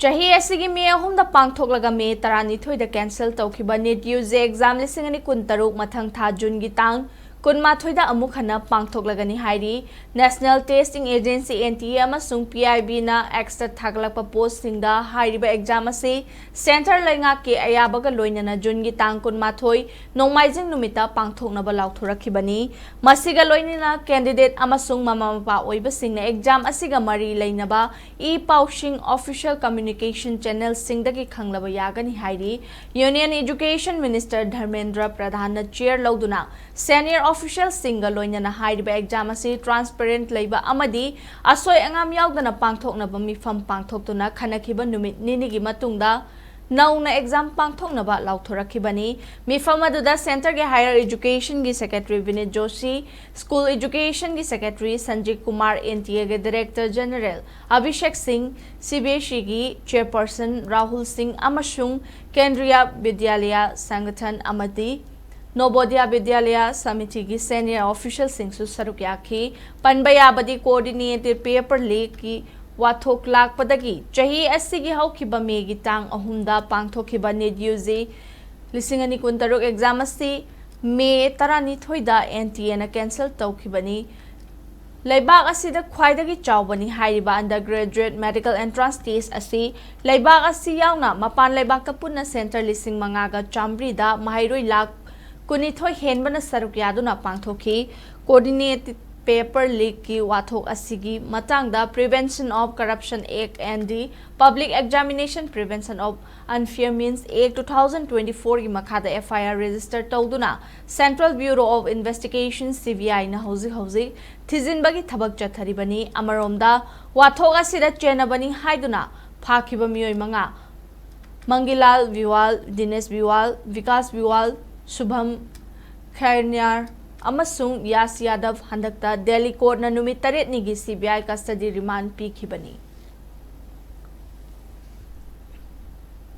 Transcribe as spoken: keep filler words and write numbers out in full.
ꯆꯍꯤ ꯑꯁꯤꯒꯤ ꯃꯦ ꯑꯍꯨꯝꯗ ꯄꯥꯡꯊꯣꯛꯂꯒ ꯃꯦ ꯇꯔꯥꯅꯤꯊꯣꯏꯗ cancel ꯇꯧꯈꯤꯕ NEET UG exam ꯂꯤꯁꯤꯡ ꯑꯅꯤ ꯀꯨꯟꯇꯔꯨꯛ ꯃꯊꯪ ꯊꯥ ꯖꯨꯟꯒꯤ ꯇꯥꯡ ꯀꯨꯟꯃꯥꯊꯣꯏꯗ ꯑꯃꯨꯛ ꯍꯟꯅ ꯄꯥꯡꯊꯣꯛꯂꯒꯅꯤ ꯍꯥꯏꯔꯤ꯫ National Testing Agency, NTA, ꯑꯃꯁꯨꯡ PIB ꯅ X ꯇ ꯊꯥꯒꯠꯂꯛꯄ post ꯁꯤꯡꯗ ꯍꯥꯏꯔꯤꯕ exam ꯑꯁꯤ centre ꯂꯩꯉꯥꯛꯀꯤ ꯑꯌꯥꯕꯒ ꯂꯣꯏꯅꯅ ꯖꯨꯟꯒꯤ ꯇꯥꯡ ꯀꯨꯟꯃꯥꯊꯣꯏ ꯅꯣꯡꯃꯥꯏꯖꯤꯡ ꯅꯨꯃꯤꯠꯇ ꯄꯥꯡꯊꯣꯛꯅꯕ ꯂꯥꯎꯊꯣꯔꯛꯈꯤꯕꯅꯤ꯫ ꯃꯁꯤꯒ ꯂꯣꯏꯅꯅ candidate ꯑꯃꯁꯨꯡ ꯃꯃꯥ ꯃꯄꯥ ꯑꯣꯏꯕꯁꯤꯡꯅ exam ꯑꯁꯤꯒ ꯃꯔꯤ ꯂꯩꯅꯕ e-ꯄꯥꯎꯁꯤꯡ, official communication channel ꯁꯤꯡꯗꯒꯤ ꯈꯪꯂꯕ ꯌꯥꯒꯅꯤ ꯍꯥꯏꯔꯤ꯫ Union Education Minister Dharmendra ꯄ꯭ꯔꯙꯥꯟꯅ chair ꯂꯧꯗꯨꯅ senior official ꯁꯤꯡꯒ ꯂꯣꯏꯅꯅ ꯍꯥꯏꯔꯤꯕ exam ꯑꯁꯤ transparent ꯂꯩꯕ ꯑꯃꯗꯤ ꯑꯁꯣꯏ ꯑꯉꯥꯝ ꯌꯥꯎꯗꯅ ꯄꯥꯡꯊꯣꯛꯅꯕ ꯃꯤꯐꯝ ꯄꯥꯡꯊꯣꯛꯇꯨꯅ ꯈꯟꯅꯈꯤꯕ ꯅꯨꯃꯤꯠ ꯅꯤꯅꯤꯒꯤ ꯃꯇꯨꯡꯗ ꯅꯧꯅ exam ꯄꯥꯡꯊꯣꯛꯅꯕ ꯂꯥꯎꯊꯣꯔꯛꯈꯤꯕꯅꯤ꯫ ꯃꯤꯐꯝ ꯑꯗꯨꯗ centre ꯒꯤ Higher Education ꯒꯤ Secretary ꯕꯤꯅꯤꯠ ꯖꯣꯁꯤ, School Education ꯒꯤ Secretary ꯁꯟꯖꯤꯕ ꯀꯨꯃꯥꯔ, NTA ꯒꯤ Director General ꯑꯚꯤꯁꯦꯛ ꯁꯤꯡ, CBSE ꯒꯤ Chairperson ꯔꯥꯍꯨꯜ ꯁꯤꯡ ꯑꯃꯁꯨꯡ ꯀꯦꯟꯗ꯭ꯔꯤꯌꯥ ꯕꯤꯗ꯭ꯌꯥꯂꯌꯥ ꯁꯪꯒꯊꯟ ꯑꯃꯗꯤ ꯅꯣꯕꯣꯗꯤꯌꯥ ꯕꯤꯗ꯭ꯌꯥꯂꯌꯥ ꯁꯃꯤꯇꯤꯒꯤ senior official ꯁꯤꯡꯁꯨ ꯁꯔꯨꯛ ꯌꯥꯈꯤ꯫ ꯄꯟꯕ ꯌꯥꯕꯗꯤ, coordinated paper leak ꯀꯤ ꯋꯥꯊꯣꯛ ꯂꯥꯛꯄꯗꯒꯤ ꯆꯍꯤ ꯑꯁꯤꯒꯤ ꯍꯧꯈꯤꯕ ꯃꯦꯒꯤ ꯇꯥꯡ ꯑꯍꯨꯝꯗ ꯄꯥꯡꯊꯣꯛꯈꯤꯕ NEET UG ꯂꯤꯁꯤꯡ ꯑꯅꯤ ꯀꯨꯟꯇꯔꯨꯛ exam ꯑꯁꯤ ꯃꯦ ꯇꯔꯥꯅꯤꯊꯣꯏꯗ NTA ꯅ cancel ꯇꯧꯈꯤꯕꯅꯤ꯫ ꯂꯩꯕꯥꯛ ꯑꯁꯤꯗ ꯈ꯭ꯋꯥꯏꯗꯒꯤ ꯆꯥꯎꯕꯅꯤ ꯍꯥꯏꯔꯤꯕ undergraduate medical entrance test ꯑꯁꯤ ꯂꯩꯕꯥꯛ ꯑꯁꯤ ꯌꯥꯎꯅ ꯃꯄꯥꯟ ꯂꯩꯕꯥꯛꯇ ꯄꯨꯟꯅ centre ꯂꯤꯁꯤꯡ ꯃꯉꯥꯒ ꯆꯥꯃꯔꯤꯗ ꯃꯍꯩꯔꯣꯏ ꯂꯥꯈ ꯀꯨꯟꯅꯤꯊꯣꯏ ꯍꯦꯟꯕꯅ ꯁꯔꯨꯛ ꯌꯥꯗꯨꯅ ꯄꯥꯡꯊꯣꯛꯈꯤ꯫ Coordinated paper leak ꯀꯤ ꯋꯥꯊꯣꯛ ꯑꯁꯤꯒꯤ ꯃꯇꯥꯡꯗ Prevention of Corruption Act and the Public Examination Prevention of Unfair Means Act two thousand twenty-four ꯒꯤ ꯃꯈꯥꯗ FIR register ꯇꯧꯗꯨꯅ Central Bureau of Investigation, CBI ꯅ ꯍꯧꯖꯤꯛ ꯍꯧꯖꯤꯛ ꯊꯤꯖꯤꯟꯕꯒꯤ ꯊꯕꯛ ꯆꯠꯊꯔꯤꯕꯅꯤ꯫ ꯑꯃꯔꯣꯝꯗ, ꯋꯥꯊꯣꯛ ꯑꯁꯤꯗ ꯆꯦꯟꯅꯕꯅꯤ ꯍꯥꯏꯗꯨꯅ ꯐꯥꯈꯤꯕ ꯃꯤꯑꯣꯏ ꯃꯉꯥ, ꯃꯪꯒꯤꯂꯥꯜ ꯕꯤꯋꯥꯜ, ꯗꯤꯅꯦꯁ ꯕꯤꯋꯥꯜ, ꯕꯤꯀꯥꯁ ꯕꯤꯋꯥꯜ, ꯁꯨꯚꯝ ꯈꯩꯔꯅꯤꯌꯥꯔ ꯑꯃꯁꯨꯡ ꯌꯥꯁ ꯌꯥꯗꯕ, ꯍꯟꯗꯛꯇ ꯗꯦꯜꯂꯤ court ꯅ ꯅꯨꯃꯤꯠ ꯇꯔꯦꯠꯅꯤꯒꯤ CBI custody remand ꯄꯤꯈꯤꯕꯅꯤ꯫